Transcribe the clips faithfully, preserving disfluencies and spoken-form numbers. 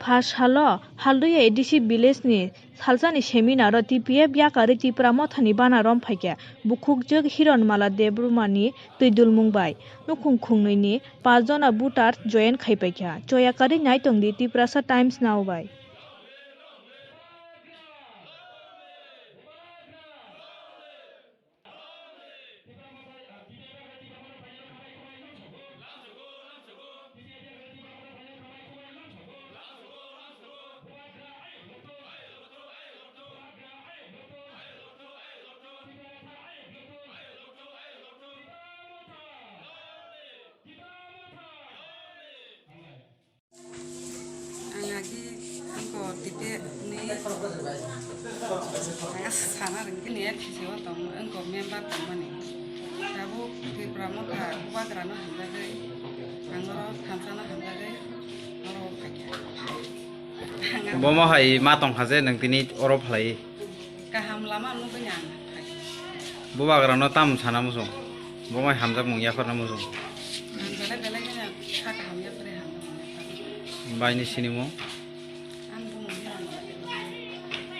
Pha salo Halduya A D C village ni salsani seminar o T P F yakarwi Tipra Mothani bana rom phaikha bukhukjwk Hironmala Debbarmani twi dulmung bai nukhung khungnwi ni paanch jona voter join khai paikha. Choyakarwi naitongdi Tiprasa Times Now bai. Ang agi angko tipe ni sana ringkini ya khisi o tong angko member tongmani. Tabuk Tipra Motha bubagra no hamjagwi, ang oro thansa no hamjagwi, oro phaikha. Bomo hai ma tong kha je nwng tini oro phalai. Kaham lama nugwi ang phai. Bubagrano tam sana muchung. Bomai hamjakmung yakarna muchung. Ang belai belai kheno sa kaham yapre hamjakmung yakarna. Baini sinimung? Ang bumung ni ang.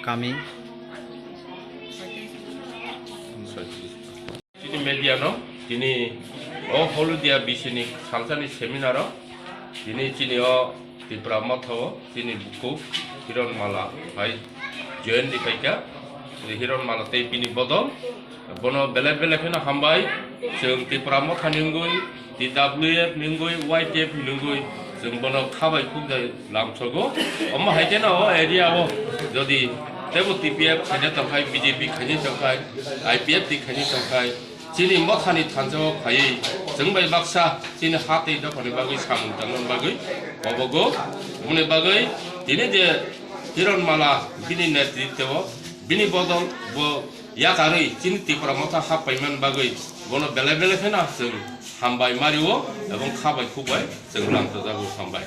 Kami? Chini media no, chini o Holudia bisini salsani seminar o, chini chini o Tipra Motha o chini bukhuk Hironmala hai join di paikha. Hironmala tei bini bodol bono belai belai kheno hambai. Chwng Tipra Motha ni wngwi, T W F ni wngwi, Y T F ni wngwi chwng bono khabai khukjai lamsogo. Omo hai kheno o area o jodi tebo T P F khaina tongkhai, B J P khaina tongkhai, I P F T khaina tongkhai, chini mothani thansa o phaiwi chwng bai baksa chini ha tei dophani bagwi samung tangna bagwi obogo. Moni bagwi tini je Hironmala bini netritwo o bini bodol bo yakarwi chini Tipra Motha hap paimani bagwi bono belai belai kheno chwng hambai mario ebong khabai khukbai chwng lamsojago, hambai.